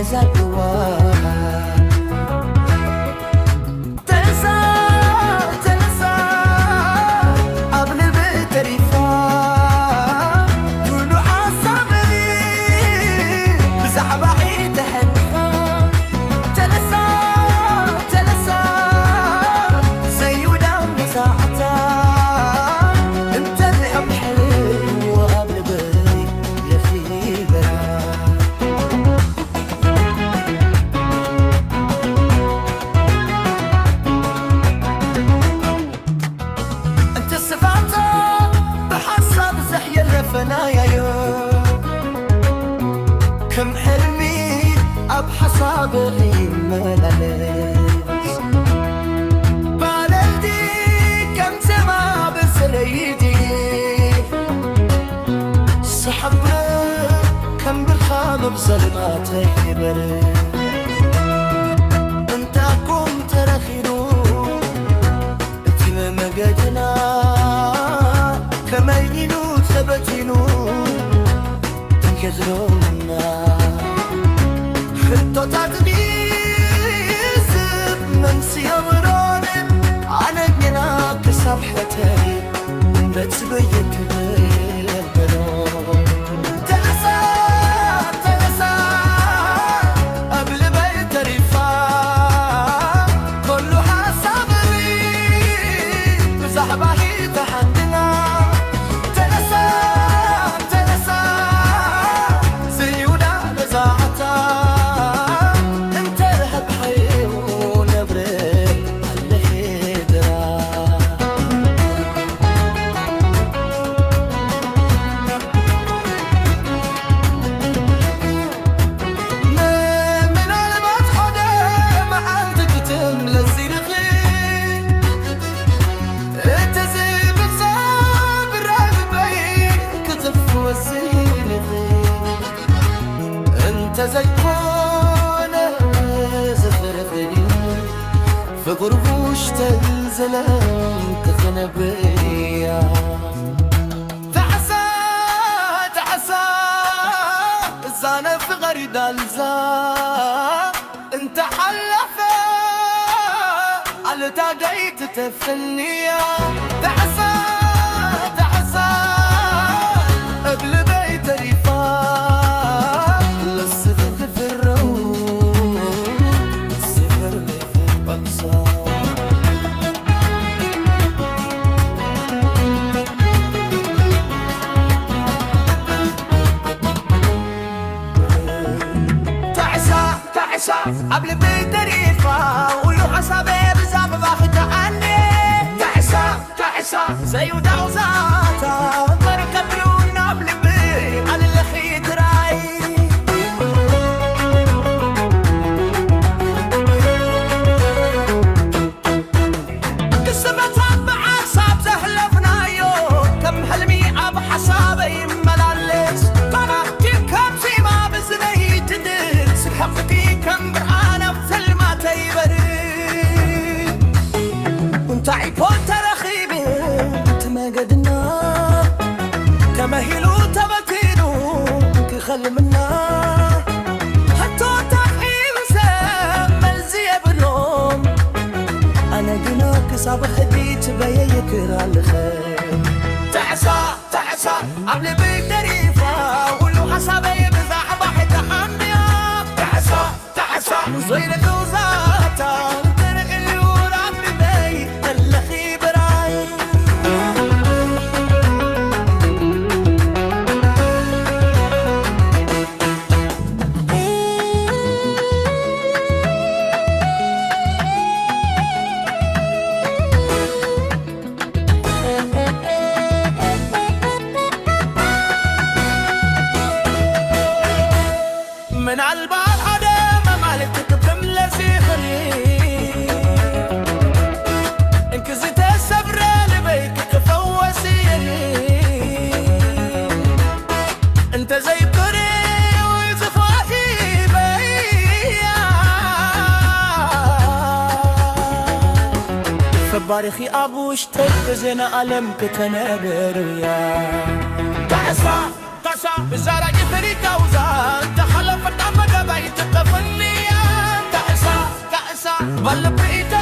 ዛግዋ ተነሳ፣ ተነሳ፣ ኣብ ልበይ ተሪፋ፣ ኩሉ ሓሳበይ ብዛዕባኺ ተሐንኻ። ተነሳ፣ ተነሳ፣ ዘይውዳእ መሳዕታ፣ እንተ ድሕር ድሕር ኣብ ልበይ የኺበራ። እንተ ስፋታ ብሓሳብ ዘሕየለፈናያዮ፣ ከም ሕልሚ ኣብ ሓሳብ ይመላለስ። ባለልቲ ከም ዜማ ብስለይቲ፣ ሰሓብ ከም ብርሃን ኣብ ጸልማት ይበርህ። እንታኩም ተረኺኑ እቲ መገድና፣ ከመይ ኢሉ ተበቲኑ ትንከዝሎና? ሕቶታት ቢዝብ መንስዮ ብሮን ኣነ ጌና ክሳብ ሕተይ በቲ በየክብል በሎ። ተነሳ፣ ተነሳ፣ ኣብ ልበይ ተሪፋ፣ ኩሉ ሓሳብኒ ብዛዕባኺ ተሓንግና። ተነሳ፣ ተነሳ፣ ዝዩዳ ብዛዕታ፣ እንተ ረሃብ ሓዩ ነብረ ኣለኺ ድራ። ምናልባት ሓደ መዓልቲ ክትምለሲ ኢኺ፣ እቲ ዝብል ሰብ ረብበይ ክትፍወሲ ኢኺ። እንተ ዘይኮነ ዝፍርፍሪ ፍቕሪ ውሽተይ ዝለምክ ክነብያ። ተዓሳ፣ ተዓሳ፣ እዛ ነፍቐሪ ዳልዛ እንተ ሓለፈ፣ ኣልታ ደይትተፍንያ። ተዓሳ፣ ተዓሳ፣ እብ ልበይ ተሪፋ፣ ለስኺ ክፍረው፣ ስፍር ለይፍበቅሳ። ታዕሳ፣ ታዕሳ፣ ኣብ ልበይ ተሪፋ፣ ኩሉ ሓሳበ ብዛዕባኺ ተዓንየ። ታዕሳ፣ ታዕሳ፣ ዘይውዳቕ ዛታ፣ መርከብ ሉና ኣብ ልበይ ኣለኺ ትራይ። ክስበታት ብሓሳብ ዘሕለፍናዮ፣ ከም ሕልሚ ኣብ ሓሳበይ ይመላለስ። ኮነ ዲብ ከም ዜማ ብዝነይ ትድል፣ ስሕቕቲ ከም ብርሃን ኣብ ጸልማተይ ይበርህ። እንታይ ኮን ተረኺቡ እቲ መገድና፣ ከመይ ኢሉ ተበቲኑ ክኸልምና? ሕቶታት ሒዙ ሰብ መልሲ የብሎም። ኣነ ግና ክሳብ ሕጂ ትበየ ይክር ኣለኸ። ታዕሳ፣ ታዕሳ፣ ኣብ ልበይ ተሪፋ፣ ኩሉ ሓሳበይ ብዛዕባ ሕጂ ሓምያ። ታዕሳ፣ ታዕሳ፣ ዘይረከው ዛታ፣ እንተርእዩ ራብበይ፣ ኣለኺ ብራይ። ምናልባት ሓደ መማልክቲ ክትምለስ ይኽእል። እንክዚ ተሰብረ ልበይ ክትፈወስ ይኽእል። እንተ ዘይብሪ ወይ ዝኸሂበያ፣ ፈባሪኺ ኣብ ውሽጠይ ብዜና ዓለም ክተነብርያ። ካሕሳ፣ ካሕሳ፣ ብዛራቂ ፍሪካውዛ፣ እንተሓለፈታ መደብ ኣይትጠፍን። ባለቤት